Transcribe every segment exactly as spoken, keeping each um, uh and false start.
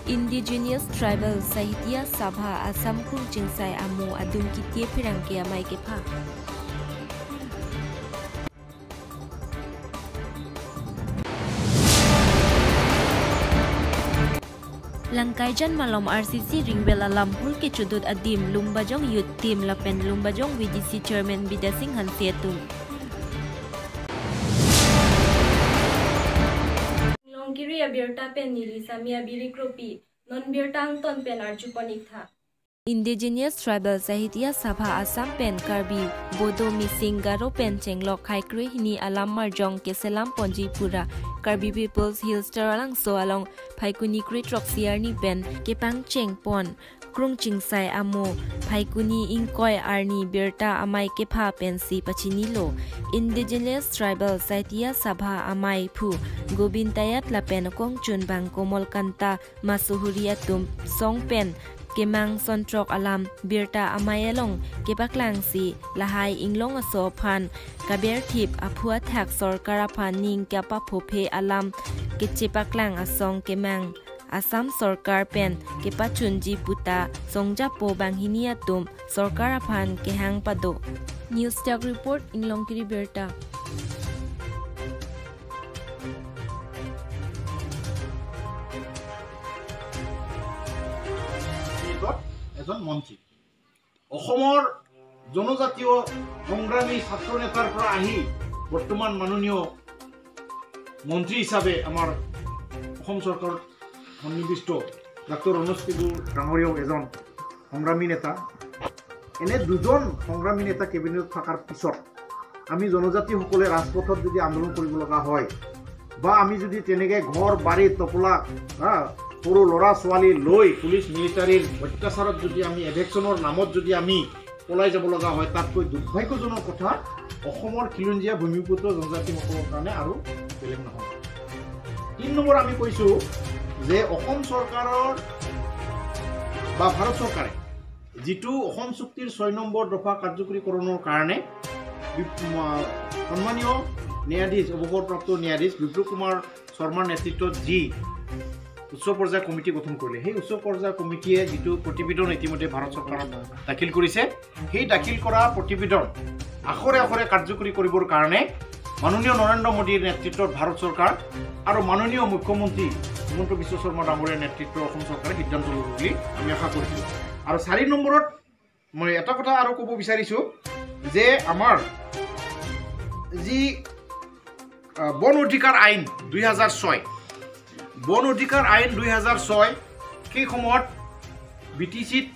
Indigenous Tribal Sahitya Sabha Assam Krungchingsai amo adung kitie pherangke amei kepha. Langkaijan malom R C C ringvil alam hul kechudut adim Lumbajong Youth Team lapen Lumbajong V D C Chairman Bidya Sing Hanse atum. Inglongkiri abirta pen neli Sami Abiri Kropi, non birta angton pen arjupon iktha. Indigenous Tribal Sahitya Sabha Assam pen Karbi, Bodo, Mising, Garo pen Chenglok Khaikrehini alam marjong keselam ponji pura Karbi People's Hill Star Langso along Phaikuni krethrok siarni pen kepangcheng pon Krungchingsai amo Phaikuni ingkoi arni birta amei kepha pensi pachinilo. Indigenous Tribal Sahitya Sabha amei phu Gobin Tayat lapen kongchun bang Komol Kanta Masuhuri atum song pen kemang sonthrok alam birta amei along kepaklangsi lahai inglong aso aphan kaberthip aphu athak sorkar aphan ning kapaphophe alam kechepaklang asong kemang Assam sorkar pen kepachunji puta songjapo banghini atum sorkar aphan kehang pado. News Desk Report, Inglongkiri Birta. এজন মন্ত্ৰী, অসমৰ জনজাতীয় সংগ্ৰামী ছাত্ৰ নেতাৰ পৰা আহি বৰ্তমান মাননীয় মন্ত্ৰী হিচাপে আমাৰ অসম চৰকাৰত সন্নিৱিষ্ট ডাক্তৰ ৰণোজ পেগু ডাঙৰীয়াও এজন সংগ্ৰামী নেতা। এনে দুজন সংগ্ৰামী নেতা কেবিনেটত থকাৰ পিছত আমি জনজাতিসকলে ৰাজপথত যদি আন্দোলন কৰিব লগা হয় বা আমি যদি তেনেকে ঘৰ বাৰী তপলা, হা, সৰু ল'ৰা ছোৱালী লৈ পুলিচ মিলিটাৰীৰ অত্যাচাৰত যদি আমি এভেকশ্যনৰ নামত যদি আমি পলাই যাব লগা হয়, তাতকৈ দুৰ্ভাগ্যজনক কথা অসমৰ খিলঞ্জীয়া ভূমিপুত্ৰ জনজাতিসকলৰ কাৰণে আৰু বেলেগ নহয়। তিনি নম্বৰ আমি কৈছো যে অসম চৰকাৰৰ বা ভাৰত চৰকাৰে যিটো অসম চুক্তিৰ ছয় নম্বৰ দফা কাৰ্যকৰীকৰণৰ কাৰণে বি-, ম-, সন্মানীয় ন্যায়াধীশ, অৱসৰপ্ৰাপ্ত ন্যায়াধীশ বিপ্লৱ কুমাৰ শৰ্মাৰ নেতৃত্বত যি উচ্চ পৰ্যায়ৰ কমিটি গঠন কৰিলে, সেই উচ্চ পৰ্যায়ৰ কমিটিয়ে যিটো প্ৰতিবেদন ইতিমধ্যে ভাৰত চৰকাৰত দাখিল কৰিছে, সেই দাখিল কৰা প্ৰতিবেদন আখৰে আখৰে কাৰ্যকৰী কৰিবৰ কাৰণে মাননীয় নৰেন্দ্ৰ মোদীৰ নেতৃত্বত ভাৰত চৰকাৰ আৰু মাননীয় মুখ্যমন্ত্ৰী হিমন্ত বিশ্ব শৰ্মা ডাঙৰীয়াৰ নেতৃত্বত অসম চৰকাৰে সিদ্ধান্ত ল'ব বুলি আমি আশা কৰিছো। আৰু চাৰি নম্বৰত মই এটা কথা আৰু ক'ব বিচাৰিছো যে আমাৰ যি, আহ, বন অধিকাৰ আইন দুই হাজাৰ ছয়, বন অধিকাৰ আইন দুই হাজাৰ ছয়, সেই সময়ত বি টি চিত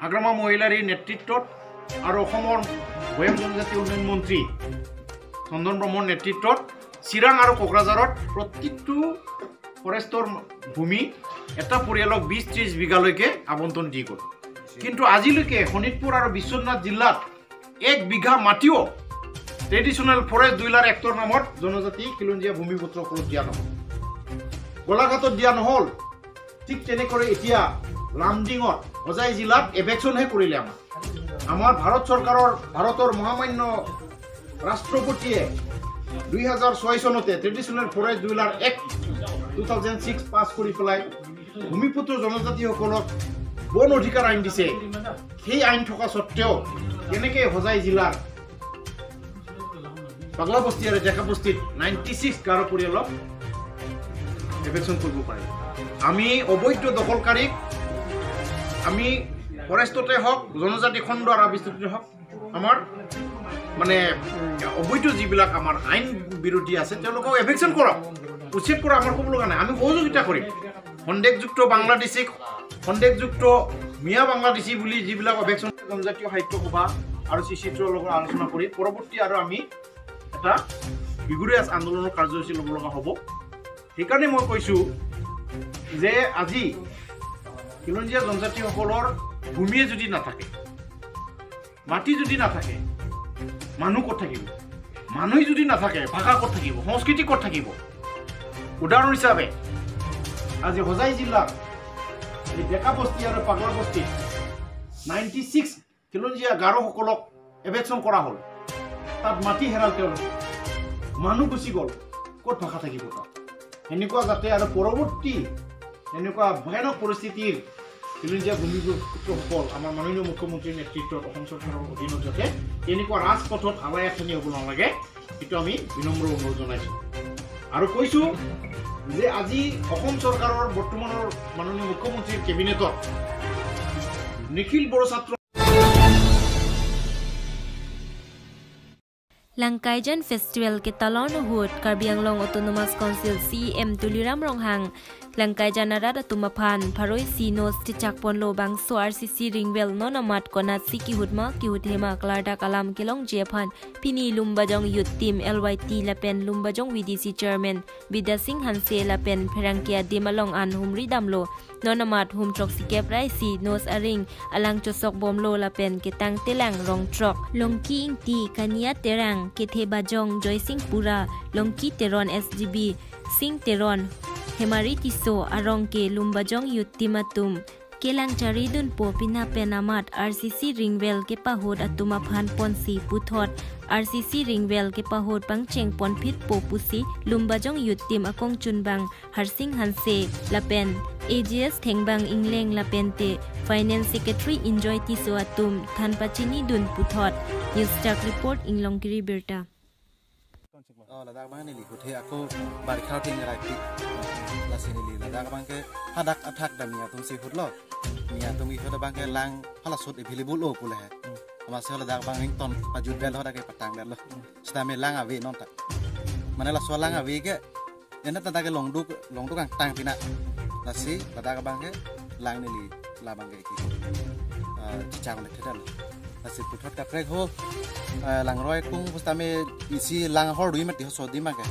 হাগ্ৰামা মহিলাৰীৰ নেতৃত্বত আৰু অসমৰ ভৈয়াম জনজাতি উন্নয়ন মন্ত্ৰী চন্দন ব্ৰহ্মৰ নেতৃত্বত চিৰাং আৰু কোকৰাঝাৰত প্ৰতিটো ফৰেষ্টৰ ভূমি এটা পৰিয়ালক বিশ ত্ৰিশ বিঘালৈকে আবণ্টন দি গ'ল। কিন্তু আজিলৈকে শোণিতপুৰ আৰু বিশ্বনাথ জিলাত এক বিঘা মাটিও ট্ৰেডিশ্যনেল ফৰেষ্ট ডুৱেলাৰ এক্টৰ নামত জনজাতি খিলঞ্জীয়া ভূমিপুত্ৰসকলক দিয়া নহ'ল। গোলাঘাটত দিয়া নহ'ল। ঠিক তেনেকৈ এতিয়া লামডিঙত, হোজাই জিলাত এভেকশ্যনহে কৰিলে আমাৰ। আমাৰ ভাৰত চৰকাৰৰ, ভাৰতৰ মহামান্য ৰাষ্ট্ৰপতিয়ে দুই হাজাৰ ছয় চনতে ট্ৰেডিশ্যনেল ফৰেষ্ট ডুৱেলাৰ এক্ট টু থাউজেণ্ড ছিক্স পাছ কৰি পেলাই ভূমিপুত্ৰ জনজাতিসকলক বন অধিকাৰ আইন দিছে। সেই আইন থকা স্বত্বেও কেনেকে হোজাই জিলাৰ পাগলা বস্তি আৰু ডেকা বস্তিত নাইণ্টি ছিক্স গাৰো পৰিয়ালক এভেকশ্যন কৰিব পাৰে? আমি অবৈধ দখলকাৰীক, আমি ফৰেষ্টতে হওক, জনজাতি খণ্ড আৰু আৰ বি চিতে হওক, আমাৰ মানে, উম, অবৈধ যিবিলাক আমাৰ আইন বিৰোধী আছে, তেওঁলোকক এভেকশ্যন কৰক, উচ্ছেদ কৰক, আমাৰ ক'ব লগা নাই, আমি সহযোগিতা কৰিম। সন্দেহযুক্ত বাংলাদেশীক, সন্দেহযুক্ত মিয়া বাংলাদেশী বুলি যিবিলাক এভেকশ্যন, জনজাতীয় সাহিত্য সভা আৰু চি চি টিৰ লগত আলোচনা কৰি পৰৱৰ্তী আৰু আমি এটা vigorous আন্দোলনৰ কাৰ্যসূচী ল'ব লগা হ'ব। সেইকাৰণে মই কৈছো যে আজি খিলঞ্জীয়া জনজাতিসকলৰ ভূমিয়ে যদি নাথাকে, মাটি যদি নাথাকে, মানুহ ক'ত থাকিব? মানুহ যদি নাথাকে, ভাষা ক'ত থাকিব? সংস্কৃতি ক'ত থাকিব? উদাহৰণ হিচাপে আজি হোজাই জিলাৰ এই ডেকা বস্তি আৰু পাগলা বস্তিত নাইণ্টি ছিক্স খিলঞ্জীয়া গাৰোসকলক এভেকশ্যন কৰা হ'ল। তাত মাটি হেৰাল তেওঁলোকে, মানুহ গুচি গ'ল, ক'ত ভাষা থাকিব তাত? সেনেকুৱা যাতে আৰু পৰৱৰ্তী এনেকুৱা ভয়ানক পৰিস্থিতিৰ খিলঞ্জীয়া ভূমিপুত্ৰসকল আমাৰ মাননীয় মুখ্যমন্ত্ৰীৰ নেতৃত্বত অসম চৰকাৰৰ অধীনত যাতে এনেকুৱা ৰাজপথত আলাই আথানি হ'ব নালাগে, এইটো আমি বিনম্ৰ অনুৰোধ জনাইছো। আৰু কৈছো যে আজি অসম চৰকাৰৰ বৰ্তমানৰ মাননীয় মুখ্যমন্ত্ৰীৰ কেবিনেটত নিখিল বড়ো ছাত্ৰ Langkaijan Festival ketalon ahut Karbi Anglong Autonomous Council C E M Tuliram Ronghang Langkaijan arat atum aphan pharo isi nos chechak ponlo. Bangso R C C ringwel non amat konatsi kihut ma kihut he ma klardak alam kelongji aphan pini Lumbajong Youth Team L Y T lapen Lumbajong V D C Chairman Bidya Sing Hanse lapen pherangke adim along an humri damlo. Non amat hum throksikep ra isi nos aring alang chosok bomlo lapen ketang telang rong throk, Longki Ingti, Kania Terang, Kethe Bajong, Joy Sing Pura, Longki Teron, S G B Sing Teron, Hemari Tisso arong ke Lumbajong Youth Team atum kelang charidunpo. Pina pen amat R C C ringwel kepahut atum aphan ponsi puthot R C C ringwel kepahut pangcheng ponphitpo pusi Lumbajong Youth Team akongchunbang Harsing Hanse lapen A G S Thengbang Ingleng lapente Finance Secretary Enjoy Tisso atum than pachinidun puthot. News Desk Report, Inglongkiri Birta. Oh, ladak abang neli huthe ako barikha ting rai pi. Lasi neli ladak abang ke hadak athak dam Miya atum si hutlo. Miya atum ihut abang ke lang hala sut available lo pule he. Amatsi ladak abang rington pajut bel ho dak ke patang bel lo. Sitame lang ave non ta. Mane laso lang ave ke ena ta dak ke longduk longduk angtang pina. Lasi ladak abang ke lang neli labang ke ki. Ah, chichang le thedal. Lasi puthot kaprek ho. Ah, langroi kung sitame isi lang hor dui mati hoso dim abang ke.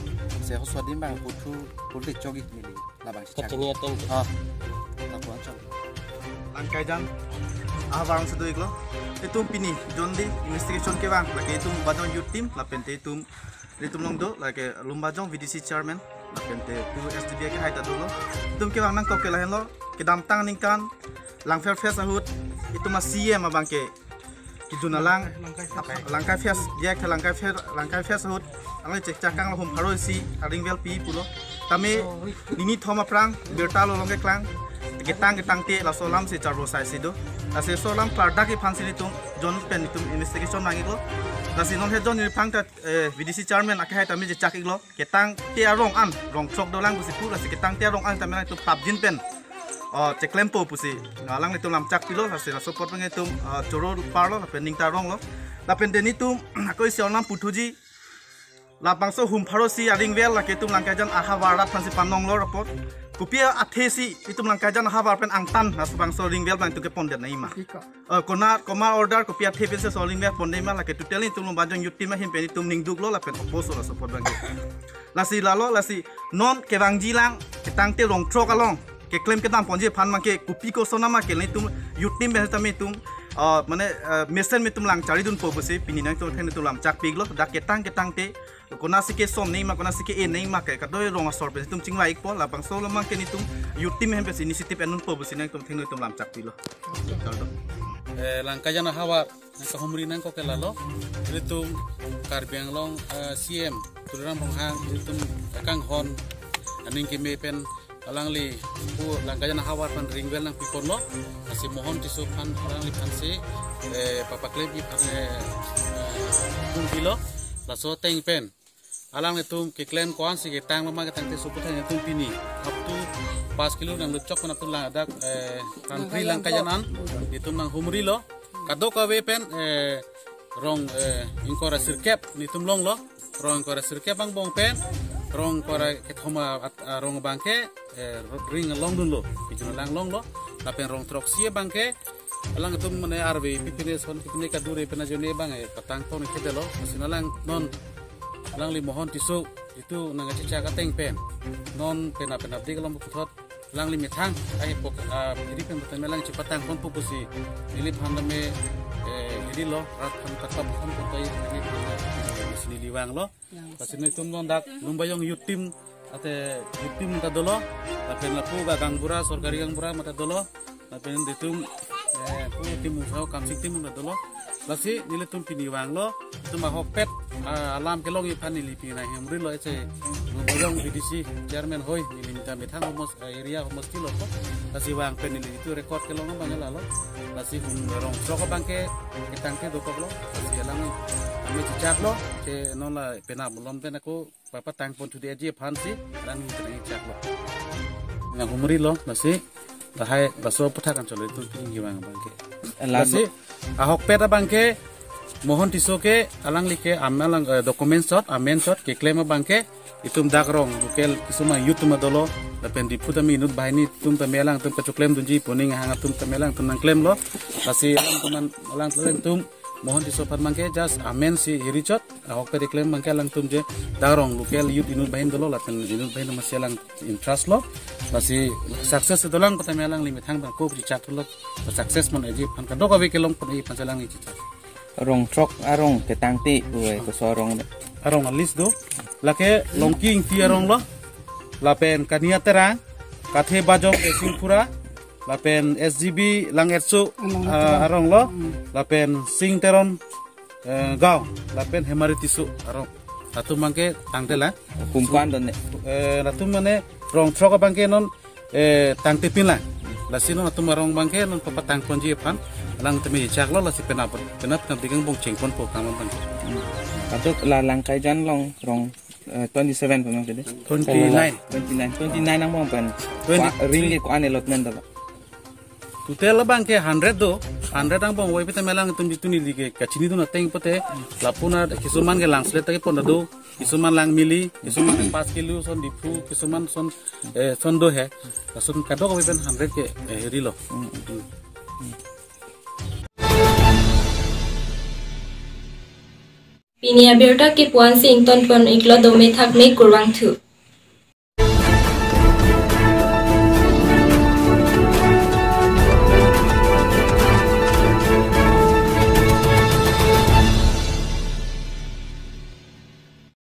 Se hoso dim abang puthu pulti chogi neli labang chichang. Kachini ateng. Ah. Lapuan chong. Langkaijan ahavar si do-iklo. Itum pini jondi investigation kevang lake itum Lumbajong Youth Team lapente itum itum along do lake Lumbajong V D C Chairman lapente pu S D B A kehai ta dolo. Itum kevang nangkok ke lahenlo, kedamtang aningkan Langpher Fest ahut itum a C E M abang ke kijun alang Langkai Fest, Langkai Fest, Langkai Fest ahut alangli chechak kanglo, hum pharo isi aringwel pi pulo. Tame nini thom aphrang birta lo along keklang, ketang ketangte laso alam si charbo sai si do. Lasi laso alam klardak aphan si itum jon pen itum investigation nangji-iklo. Lasi non he jon aphrang ta, eh, V D C Chairman akehai tame chechak-iklo. Ketangte arong an rong throk dolang pusi pu, lasi ketangte arong an tame itum prapjin pen, oh, cheklempo pusi alanglitum lamchak pilo. Lasi laso apot abang itum, oh, choro parlo lapen ning ta ronglo. Lapen deni itum ako isi arnam puthuji, labangso hum pharo isi aringwel lake itum Langkaijan ahavar rat aphan si panonglo apot. Kopi athe si itum Langkaijan ahavar pen angtan labangso ringwel abang itum kepon det nangji ma? Ika. Eh, kona, koma order kopi athe pen si laso ringwel pon det ma, lake totally itum Lumbajong Youth Team ahin pen itum ningduklo lapen oppose lo laso apot abang ke. Lasi lalo, lasi non kevangji lang ketangte rong throk along keklem kedam ponji aphan abang ke kopi koson nama ke itum Youth Team pen tame itum, ah, mane, ah, mesen pen itum lang charidunpo pusi pini nangtum thengno itum lamchak pi-iklo. Dak ketang ketangte konatsi kesom nangji ma, konatsi ke-en nangji ma ke kadoi rong asor pen itum chingvai-ikpo. Labangso alam abang ke itum Youth Team ahin pen si initiative endunpo pusi nangtum thengno itum lamchak pilo. Eh, Langkaijan ahavar nangkahumri nangkok ke lalo. Itum Karbi Anglong, eh, C E M Tuliram Ronghang itum kanghon aning keme pen alangli pu Langkaijan ahavar aphan ringwel nangpiponlo. Lasi Mohon Tisso aphan alangliphan si, eh, papaklemji aphan, eh, eh, pung pilo. Laso ateng pen alanglitum keklem ko-ansi ketanglo ma ketangte so puthot itum pini up to pas kilo nanglut chok pen atum ladak, eh, Kangpri Langkaijan an itum nanghumrilo. Kadokave pen, eh, rong, eh, ingkoi ra sirkep nelitum longlo. Rong ingkoi ra sirkep angbong pen rong ingkoi ra kethom a, at-, arong abang ke, eh, ring longdunlo. Kijun alang longlo. Lapen rong throksi abang ke alangtum mane arve pipine son pipine kadure pen ajoine abang, eh, patang pon kedetlo. Lasi alang non alangli Mohon Tisso itum nangkachechak ateng pen non penap penapdik along puthot alangli methang ai pok, ah, iri pen puthot alang chepatang ponpo pusi neliphan tame, eh, irilo, rat aphan takap aphan puthot neliphan, eh, si neli vanglo. Lasi nelitum non dak Lumbajong Youth Team, ate Youth Team ta dolo, lapen lapu ga gaonbura, sorkari gaonbura mate dolo, lapen itum, eh, pu team usaho kamsik team ta dolo. Lasi nelitum pini vanglo, itum ahokpet, ah, alam kelongji aphan neli pini nanghumrilo ese Lumbajong V D C Chairman hoi neli Kami thang homos, eh, area homosti lo ko. Lasi vang pen nelitum record kelong abang lalo. Lasi hum rong throk abangke ketangte dokoklo. Lasi alang kami chechaklo. Ke non la penap bulom pen ako papatang pon thudi aji aphan si alang nelitum chaklo. Nang humri lo, lasi lahai laso aputhak an cholo itum tinggi vang abangke. Lalo. Lasi ahokpet abangke Mohon Tisso ke alangli ke am alang, eh, document chot, amen chot keklem abangke itum dak rong local kisuman youth atum dolo lapen Diphu tame inut banghini atum tame alangtum kachoklemdunji pu aning ahang atum tame alangtum nangklemlo. Lasi alangtum an, alang alangtum Mohon Tisso aphan abangke just amen si hiri chot, ahokpet keklem abangke alangtum je dak rong local youth inut banghini dolo lapen inut banghini atum si alang interest lo. Lasi success dolang pu tame alangli methang abang ko chechaklo, success mon aji aphan kadokave kelong pon aji aphan si alangli chechak. Rong throk arong ketangte, uwe, koso arong de. Arong a-list do. Lake Longki Ingti arong lo. Lapen Kania Terang, Kathe Bajong Singpura, lapen S G B Lang Etsu, Lang ah, Etsu. Arong lo. Hmm. Lapen Sing Teron, eh, Gaon, lapen Hemari Tisso arong. Latum abangke tangte la. Kum ko-an do ne? Eh, latum mane rong throk abangke non, eh, tangtepin la. Lasi non latum arong abangke non papatang ponji aphan alang tame chaklo, lasi penap penap kam bigang bong cheng ponpo kam abangke. Hmm. Atuk la Langkaijan along rong, eh, twenty-seven pu abangke de? Twenty-nine. Twenty-nine. Twenty-nine angbong pen. Twenty-three. Ko-, ring ke ko-an allotment do? Total abangke hundred do, hundred angbong wai pete melang itum jitu neli ke kachinidun ateng pute, lapu na kisuman ke Langsolet ta kepon do, kisuman Langmili, kisuman pas kilo son Diphu, kisuman son, eh, son do he, lason kadokave pen hundred ke, eh, rilo. Pini abirta ke pu-an si ingtonpon iklo, dome thakme, kurvangthu.